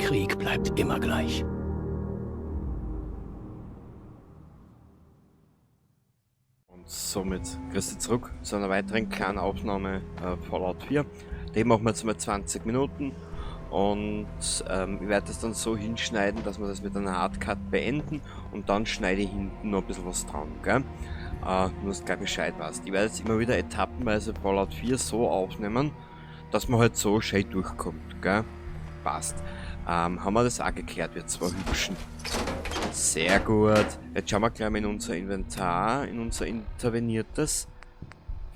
Krieg bleibt immer gleich. Und somit grüß dich zurück zu einer weiteren kleinen Aufnahme Fallout 4. Den machen wir jetzt mal 20 Minuten und ich werde das dann so hinschneiden, dass wir das mit einer Hardcut beenden und dann schneide ich hinten noch ein bisschen was dran, gell? Nur dass du gleich Bescheid weißt. Ich werde jetzt immer wieder etappenweise Fallout 4 so aufnehmen, dass man halt so schön durchkommt, gell? Passt. Haben wir das auch geklärt, wir zwei Hübschen. Sehr gut. Jetzt schauen wir gleich mal in unser Inventar, in unser interveniertes.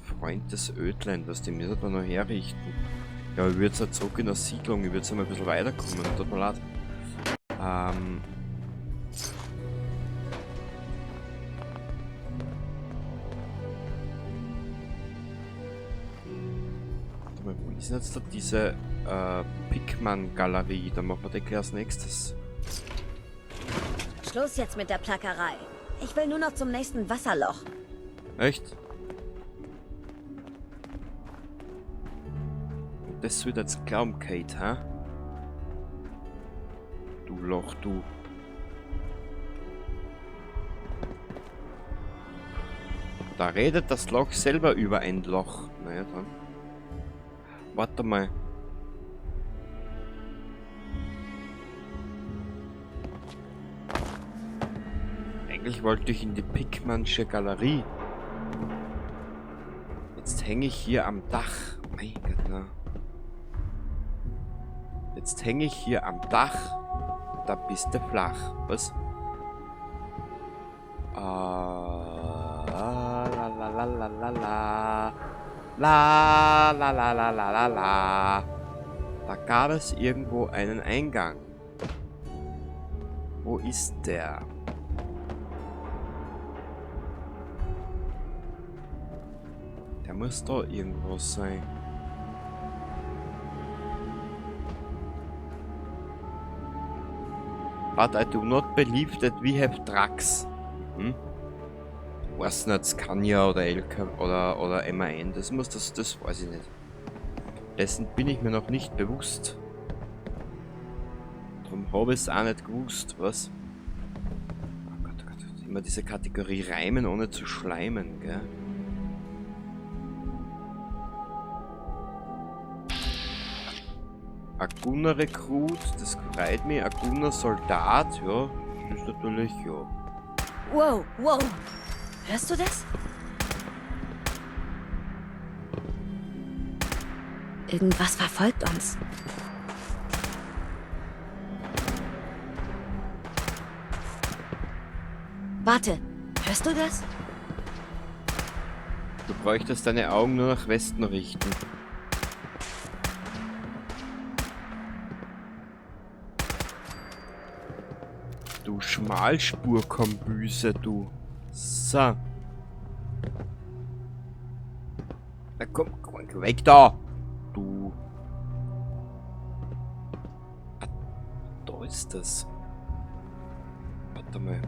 Freund des Ödländers, den müssen wir noch herrichten. Ja, ich würde jetzt auch zurück in der Siedlung, ich würde jetzt einmal ein bisschen weiterkommen, tut mir leid. Warte mal, wo ist denn jetzt da diese Pickman-Galerie? Da machen wir die gleich als nächstes. Schluss jetzt mit der Plackerei. Ich will nur noch zum nächsten Wasserloch. Echt? Und das wird jetzt glauben, Kate, hä? Du Loch, du. Da redet das Loch selber über ein Loch. Naja, dann. Warte mal. Eigentlich wollte ich in die Pickmannsche Galerie. Jetzt hänge ich hier am Dach. Mein Gott, na. Jetzt hänge ich hier am Dach. Da bist du flach. Was? Ah, la, la, la, la, la, la. La, la, la, la, la, la, la. Da gab es irgendwo einen Eingang. Wo ist der? Der muss da irgendwo sein. But I do not believe that we have trucks. Weiß nicht, Scania oder LK oder MAN, das weiß ich nicht. Dessen bin ich mir noch nicht bewusst. Darum hab ich's auch nicht gewusst, was? Oh Gott, oh Gott, immer diese Kategorie Reimen ohne zu schleimen, gell? Aguna-Rekrut, das freut mich. Aguna-Soldat, ja, das ist natürlich, ja. Wow, wow. Hörst du das? Irgendwas verfolgt uns. Warte, hörst du das? Du bräuchtest deine Augen nur nach Westen richten. Du Schmalspurkombüse, du. So. Na komm, komm, weg da! Du. Ah, da ist das. Warte mal.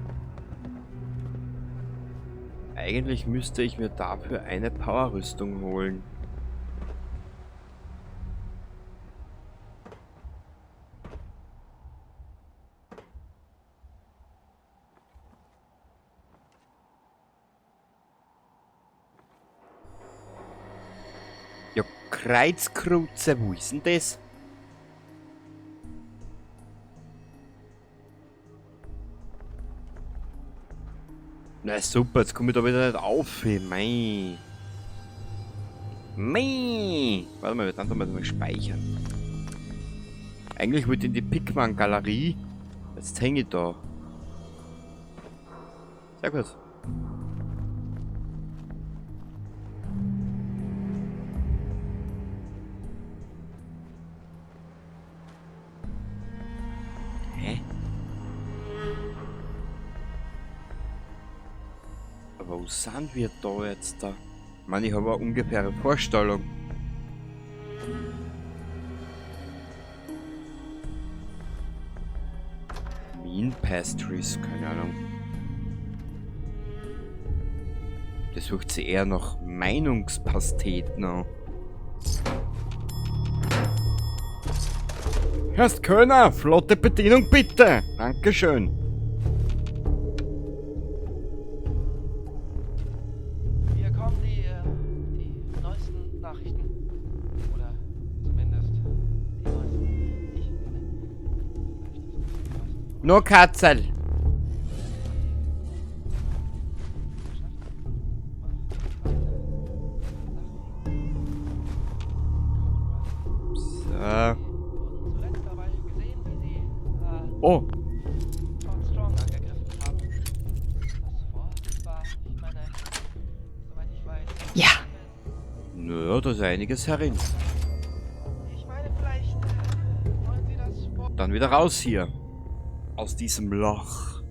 Eigentlich müsste ich mir dafür eine Powerrüstung holen. Ja, Kreuzkreuze, wo ist denn das? Na super, jetzt komm ich da wieder nicht auf, ey. Mei. Mei. Warte mal, wir dann mal speichern. Eigentlich wollte ich in die Pickman-Galerie. Jetzt hänge ich da. Sehr gut. Hä? Aber wo sind wir da jetzt da? Ich meine, ich habe eine ungefähre Vorstellung. Mean Pastries, keine Ahnung. Das sucht sie eher nach Meinungspasteten an. Herr Kölner, flotte Bedienung bitte. Dankeschön. Hier kommen die neuesten Nachrichten. Oder zumindest die neuesten, die ich kenne. Vielleicht ist das die neueste. Nur Katzel. So. Oh. Ja. Naja, da ist einiges herin. Dann wieder raus hier. Aus diesem Loch.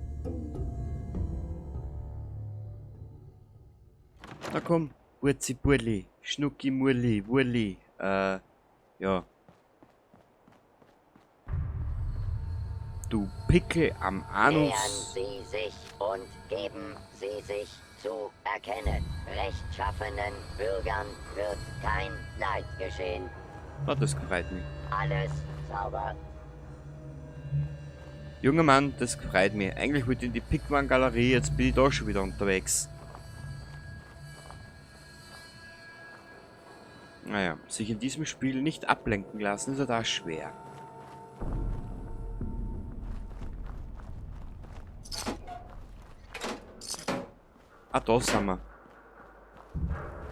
Na komm, Wurzi Burli, Schnucki Murli, Wurli. Ja. Du Pickel am Anus. Wehren Sie sich und geben Sie sich zu erkennen. Rechtschaffenen Bürgern wird kein Leid geschehen. Na, das gefreut mich. Alles sauber. Junger Mann, das gefreut mich. Eigentlich wollte ich in die Pickman-Galerie, jetzt bin ich da schon wieder unterwegs. Naja, sich in diesem Spiel nicht ablenken lassen, ist ja da schwer. Ah, da sind wir.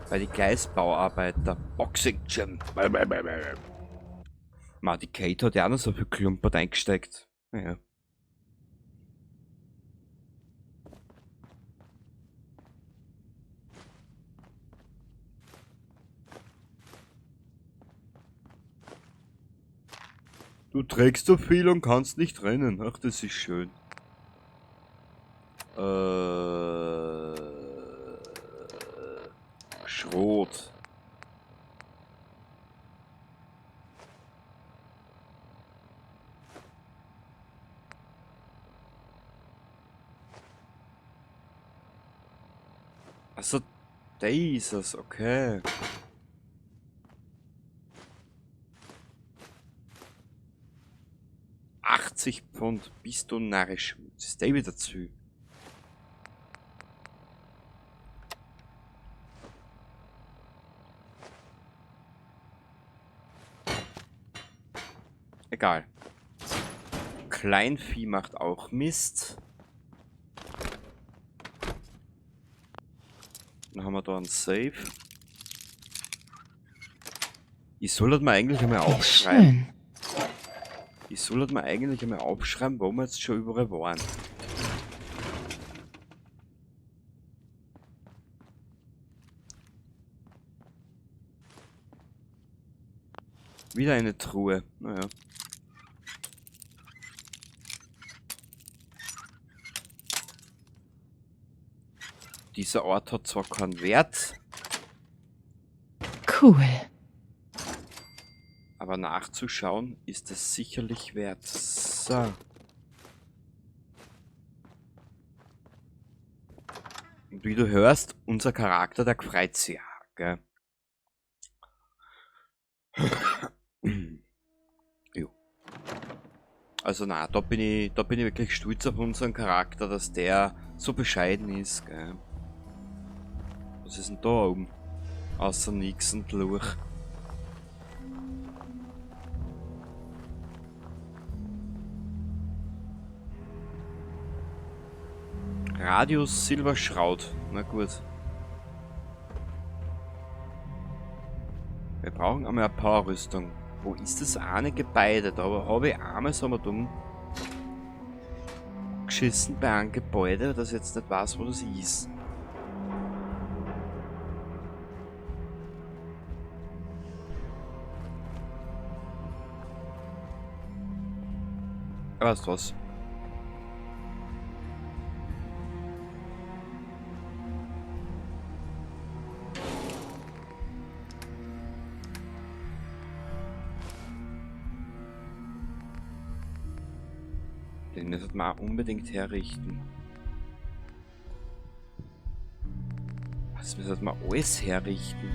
Bei den Gleisbauarbeiter. Boxing Gym. Ma, die Kate hat ja auch noch so viel Klumpert eingesteckt. Naja. Du trägst so viel und kannst nicht rennen. Ach, das ist schön. Schrot. Achso, da ist es, okay. 80 Pfund, bist du narrisch. Das ist der wieder zu. Egal. Kleinvieh macht auch Mist. Dann haben wir da einen Safe. Ich soll das mir eigentlich einmal aufschreiben. Schön. Ich soll das mir eigentlich einmal aufschreiben, wo wir jetzt schon überall waren. Wieder eine Truhe. Naja. Dieser Ort hat zwar keinen Wert. Cool. Aber nachzuschauen ist es sicherlich wert. So. Und wie du hörst, unser Charakter, der freut sich ja, gell? Jo. Also na, da bin ich wirklich stolz auf unseren Charakter, dass der so bescheiden ist, gell? Was ist denn da oben? Außer nix und Lurch. Radius Silberschraut. Na gut. Wir brauchen einmal eine Powerrüstung. Wo ist das eine Gebäude? Da habe ich einmal so mal dumm geschissen bei einem Gebäude, das ich jetzt nicht weiß, wo das ist. Weißt du was? Den müssen wir auch unbedingt herrichten. Was müssen wir alles herrichten?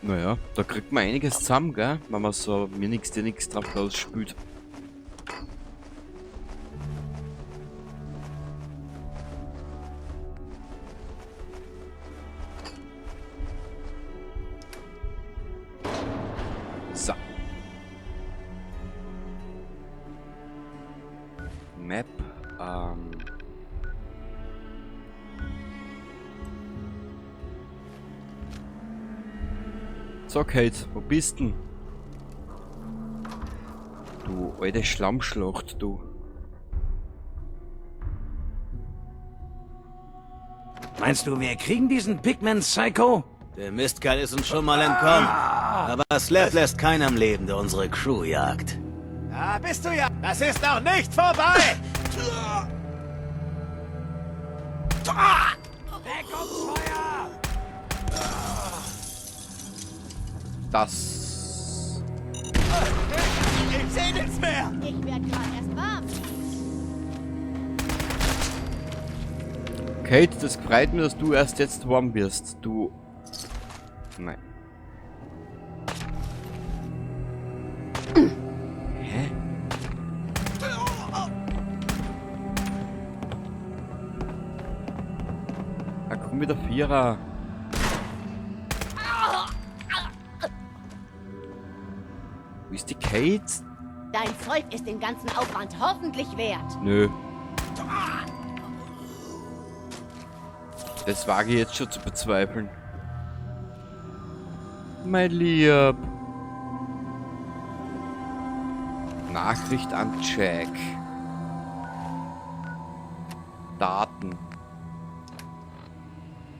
Naja, da kriegt man einiges zusammen, gell? Wenn man so mir nix, dir nix drauf losspült. So. Map. So, Kate, wo bist denn? Du alte Schlammschlacht, du. Meinst du, wir kriegen diesen Pigman Psycho? Der Mistkerl ist uns schon mal entkommen. Aber Slap lässt keinen am Leben, der unsere Crew jagt. Da bist du ja. Das ist noch nicht vorbei. Deckungsfeuer! Das. Ich seh nichts mehr. Ich werde gerade erst warm. Kate, das freut mich, dass du erst jetzt warm wirst. Du. Nein. Hä? Da kommt wieder Vierer. Wo ist die Kate? Dein Zeug ist den ganzen Aufwand hoffentlich wert. Nö. Das wage ich jetzt schon zu bezweifeln. Mein Lieb. Nachricht an Jack. Daten.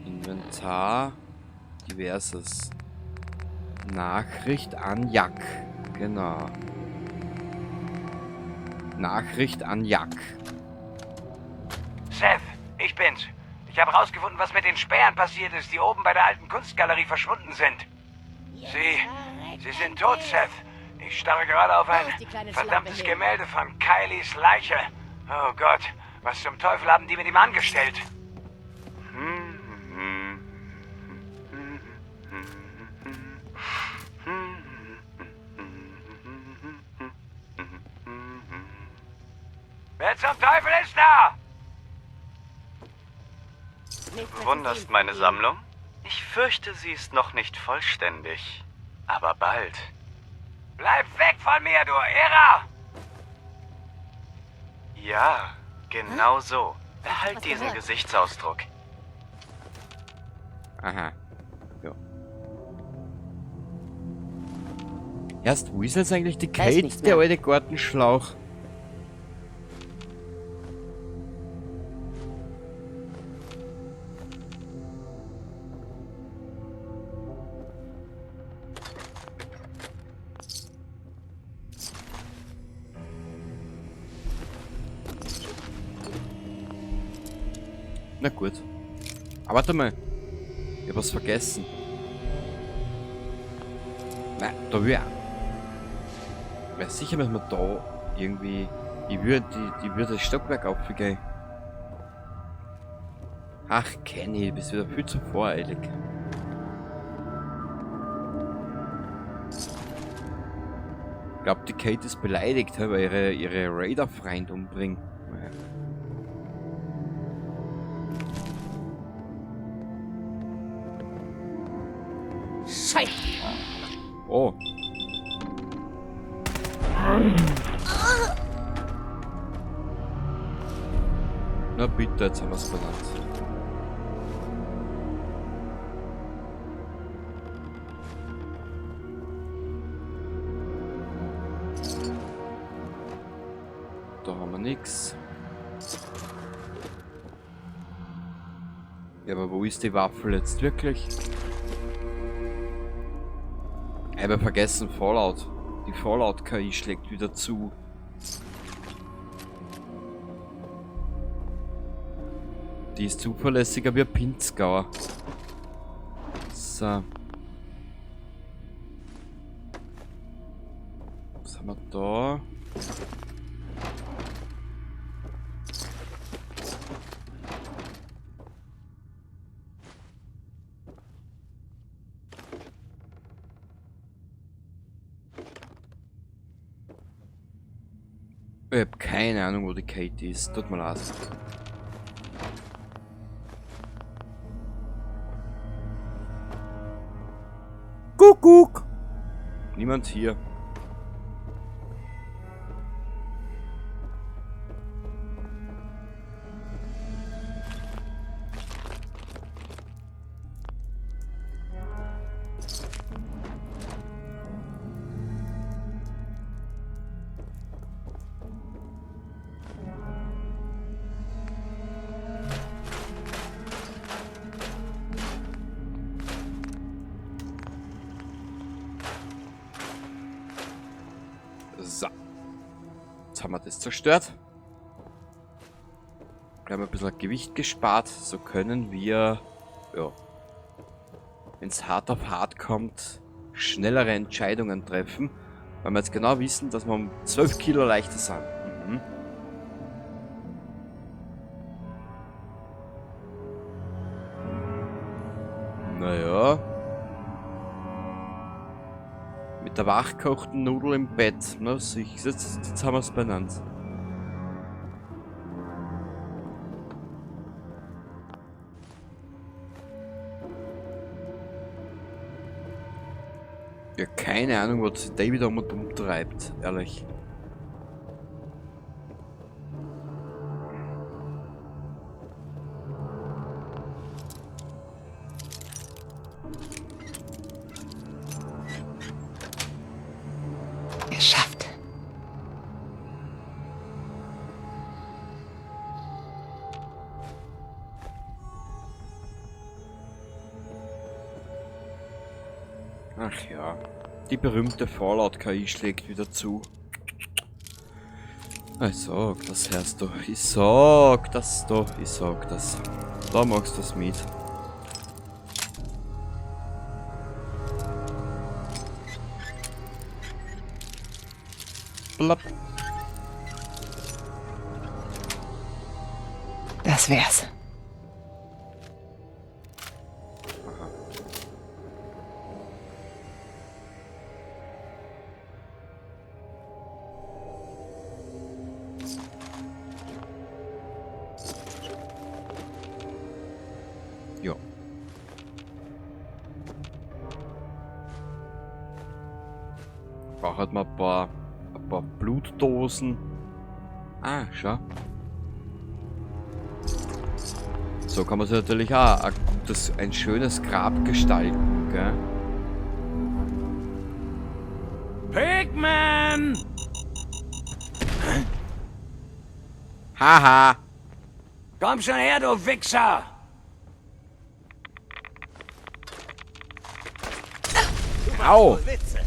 Inventar. Diverses. Nachricht an Jack. Genau. Nachricht an Jack. Seth, ich bin's. Ich habe rausgefunden, was mit den Spähern passiert ist, die oben bei der alten Kunstgalerie verschwunden sind. Sie sind tot, Seth. Ich starre gerade auf ein Wo ist die kleine verdammtes Schlampe hin? Gemälde von Kylies Leiche. Oh Gott, was zum Teufel haben die mit ihm angestellt? Wer zum Teufel ist da? Nichts mehr zu Bewunderst sehen. meine Sammlung? Ich fürchte, sie ist noch nicht vollständig. Aber bald. Bleib weg von mir, du Irrer! Ja, genau so. Behalt Was diesen gehört? Gesichtsausdruck. Aha. Ja. Erst, wo ist jetzt eigentlich die Da ist Kate, nichts der mehr. alte Gartenschlauch? Na gut. Aber warte mal. Ich hab was vergessen. Nein, da will ich auch. Ja, sicher müssen wir da irgendwie. Ich würde die würde das Stockwerk aufgehen. Ach, Kenny, du bist wieder viel zu voreilig. Ich glaub, die Kate ist beleidigt, weil ihre Raider-Freund umbringt. Naja. Scheiße. Oh. Na bitte, jetzt haben wir's benannt. Da haben wir nix. Ja, aber wo ist die Waffel jetzt wirklich? Ich habe vergessen, Fallout. Die Fallout-KI schlägt wieder zu. Die ist zuverlässiger wie ein Pinzgauer. So. Was haben wir da? Ich hab keine Ahnung, wo die Kate ist. Tut mir leid. Kuckuck! Niemand hier. So. Jetzt haben wir das zerstört. Wir haben ein bisschen Gewicht gespart. So können wir, ja, wenn es hart auf hart kommt, schnellere Entscheidungen treffen. Weil wir jetzt genau wissen, dass wir um 12 Kilo leichter sind. Mhm. Naja. Mit der wachgekochten Nudel im Bett. Ne, jetzt haben wir's benannt. Ja, keine Ahnung, was sich David um und um treibt, ehrlich. Geschafft. Ach ja, die berühmte Fallout-KI schlägt wieder zu. Ich sag das, hörst du. Ich sag das doch, ich sag das. Da machst du das mit. Blapp. Das wär's. Ja. Braucht halt mal ein paar Blutdosen. Ah, schau. So kann man sich natürlich auch ein schönes Grab gestalten, gell? Pigman! Haha! Komm schon her, du Wichser! Au! Witze.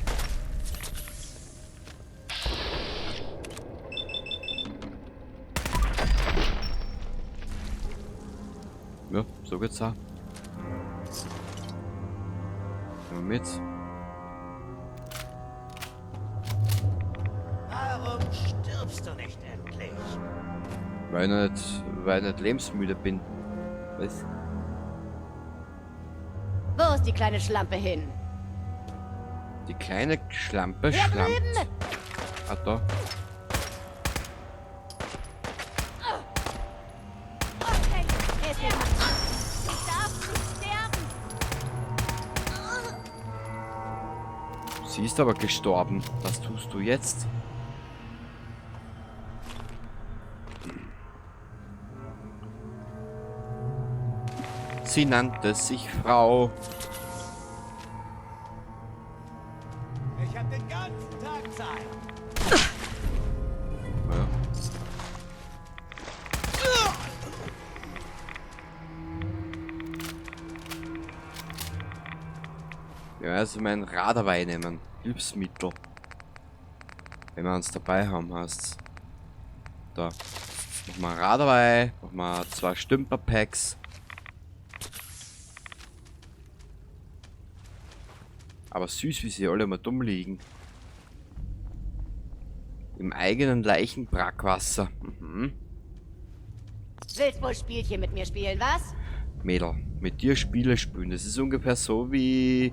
Ja, so geht's auch. Nehmen wir mit. Warum stirbst du nicht endlich? Weil ich nicht lebensmüde bin. Was? Wo ist die kleine Schlampe hin? Die kleine Schlampe Hier schlampt. drüben! Ah, da. Okay, ich darf nicht sterben. Sie ist aber gestorben. Was tust du jetzt? Sie nannte sich Frau. Ich hab den ganzen Tag Zeit. Ja. Ja, also mein Radawei nehmen. Hilfsmittel. Wenn wir uns dabei haben, heißt's. Da. Nochmal Radawei, nochmal 2 Stümperpacks. Aber süß, wie sie alle mal dumm liegen. Im eigenen Leichenbrackwasser. Mhm. Willst wohl Spielchen mit mir spielen, was? Mädel, mit dir Spiele spielen. Das ist ungefähr so wie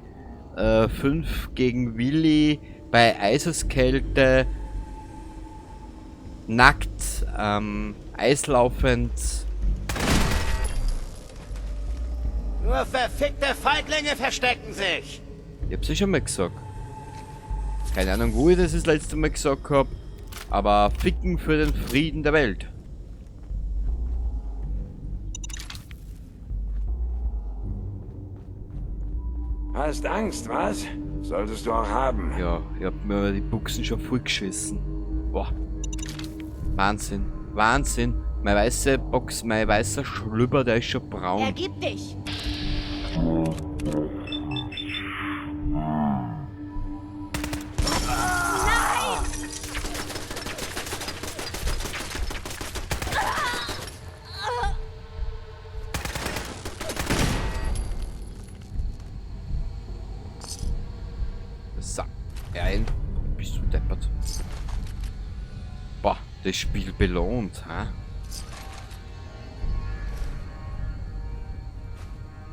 5 gegen Willi bei Eiseskälte. Nackt, eislaufend. Nur verfickte Feiglinge verstecken sich. Ich hab's ja schon mal gesagt. Keine Ahnung, wo ich das letzte Mal gesagt hab, aber ficken für den Frieden der Welt. Hast Angst, was? Solltest du auch haben. Ja, ich hab mir die Buchsen schon vollgeschissen. Boah. Wahnsinn. Wahnsinn. Meine weiße Box, mein weißer Schlüpper, der ist schon braun. Ergib dich! So. Rein. Bist du deppert. Boah, das Spiel belohnt, ha?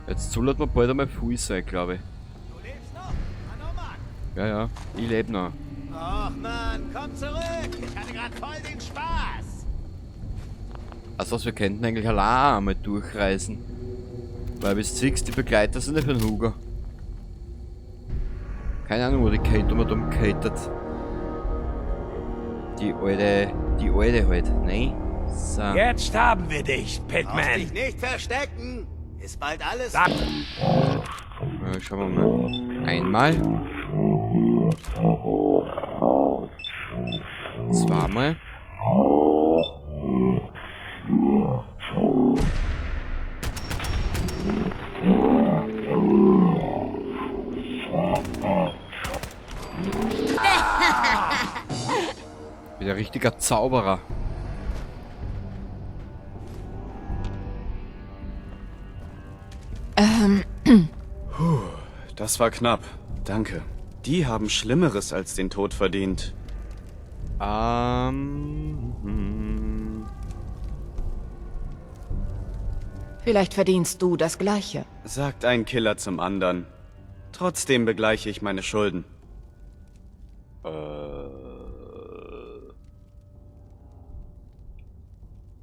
Jetzt soll man bald einmal voll sein, glaube ich. Du lebst noch? Mann, oh Mann. Ja, ja, ich lebe noch. Och Mann, komm zurück. Ich hatte gerade voll den Spaß. Also, wir könnten eigentlich allein einmal durchreisen. Weil bis siehst, die Begleiter sind nicht für den Hugo. Keine Ahnung, wo die Kate immer dumm catert. Die alte halt, ne? So. Jetzt haben wir dich, Brauchst Pittman. dich nicht verstecken. Ist bald alles. Sag. Schauen wir mal. Einmal. Zweimal. Bin ein richtiger Zauberer. Puh, das war knapp. Danke. Die haben Schlimmeres als den Tod verdient. Vielleicht verdienst du das Gleiche. Sagt ein Killer zum anderen. Trotzdem begleiche ich meine Schulden.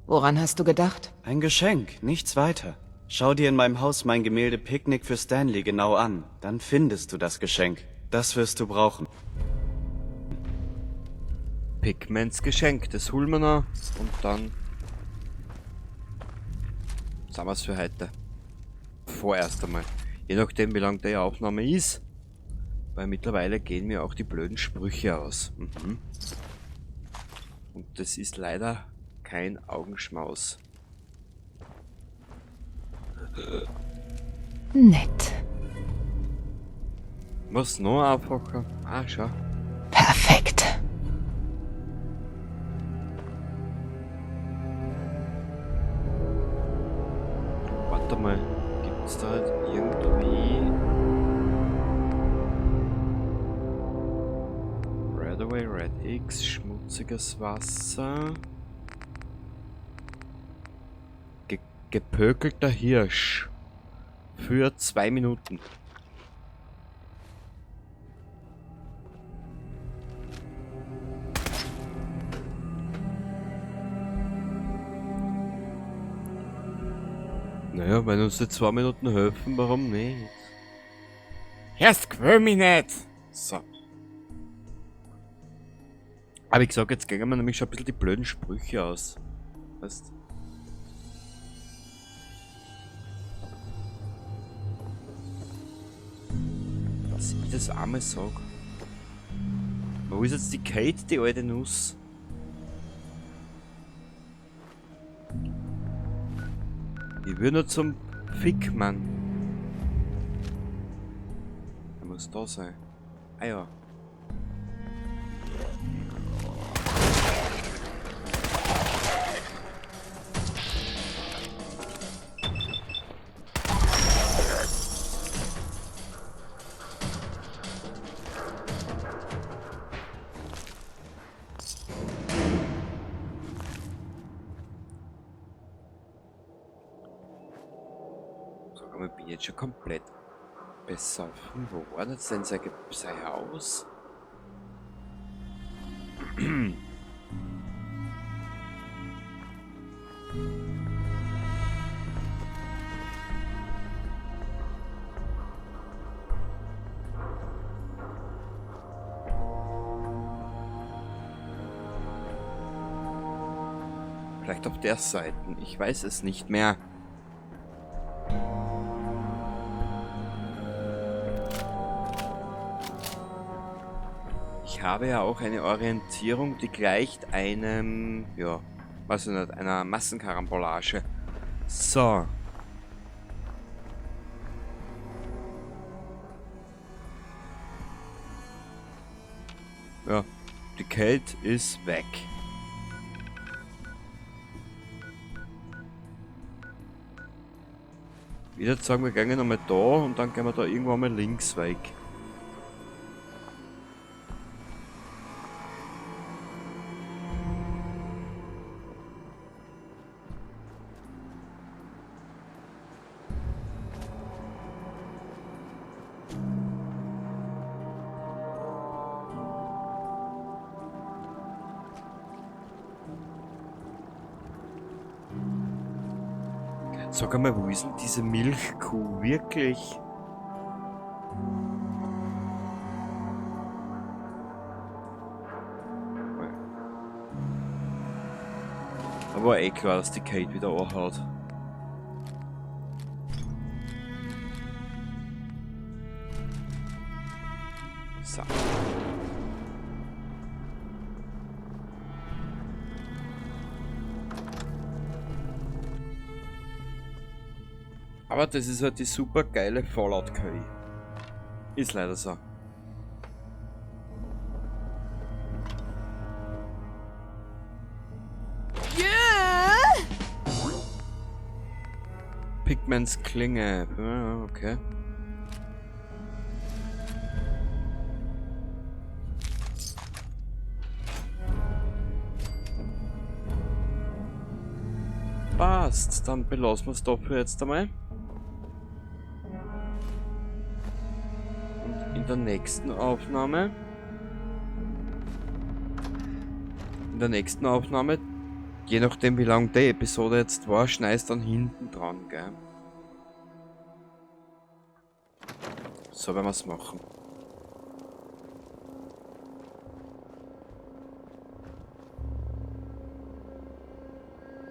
Woran hast du gedacht? Ein Geschenk, nichts weiter. Schau dir in meinem Haus mein Gemälde Picknick für Stanley genau an. Dann findest du das Geschenk. Das wirst du brauchen. Pickmans Geschenk, das holen wir noch und dann sind wir's für heute. Vorerst einmal. Je nachdem, wie lang die Aufnahme ist. Weil mittlerweile gehen mir auch die blöden Sprüche aus. Mhm. Und das ist leider kein Augenschmaus. Nett. Was noch einfacher? Ah, schau. Perfekt. Warte mal, gibt's da halt irgendwie Redaway, Red X, schmutziges Wasser. Gepökelter Hirsch. Für 2 Minuten. Naja, wenn uns die 2 Minuten helfen, warum nicht? Erst quäl mich nicht! So. Aber ich sag, jetzt gehen wir nämlich schon ein bisschen die blöden Sprüche aus. Weißt? Dass ich das einmal sag. Wo ist jetzt die Kate, die alte Nuss? Ich will nur zum Fickmann. Er muss da sein. Ah ja. Sag mal, bin ich jetzt schon komplett besoffen? Wo war das denn sein Haus? Vielleicht auf der Seite. Ich weiß es nicht mehr. Ich habe ja auch eine Orientierung, die gleicht einem, ja, weiß ich nicht, einer Massenkarambolage. So. Ja, die Kälte ist weg. Wieder sagen, wir gehen nochmal da und dann gehen wir da irgendwann mal links weg. Sag einmal, wo ist denn diese Milchkuh wirklich? Aber eh klar, dass die Kate wieder anhaut. So. Aber das ist halt die super geile Fallout-KI. Ist leider so. Pigments Klinge. Okay. Passt, dann belassen wir es dafür jetzt einmal. Und in der nächsten Aufnahme. In der nächsten Aufnahme, je nachdem wie lang die Episode jetzt war, schneidest dann hinten dran, gell? So werden wir's machen.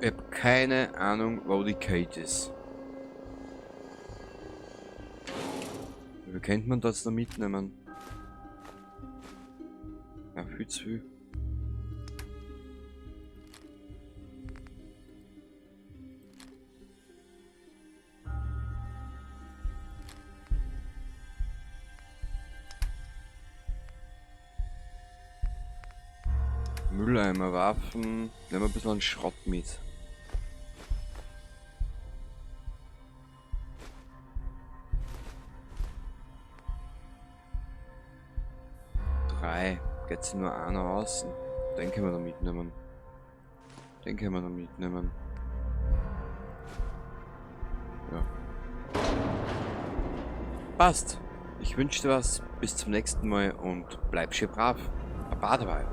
Ich hab keine Ahnung, wo die Kate ist. Wie könnte man das noch mitnehmen? Ja, viel zu viel. Mülleimer, Waffen. Nehmen wir ein bisschen Schrott mit. Drei. Geht sie nur einer aus? Den können wir noch mitnehmen. Den können wir noch mitnehmen. Ja. Passt. Ich wünsche dir was. Bis zum nächsten Mal und bleib schön brav. Baba dabei.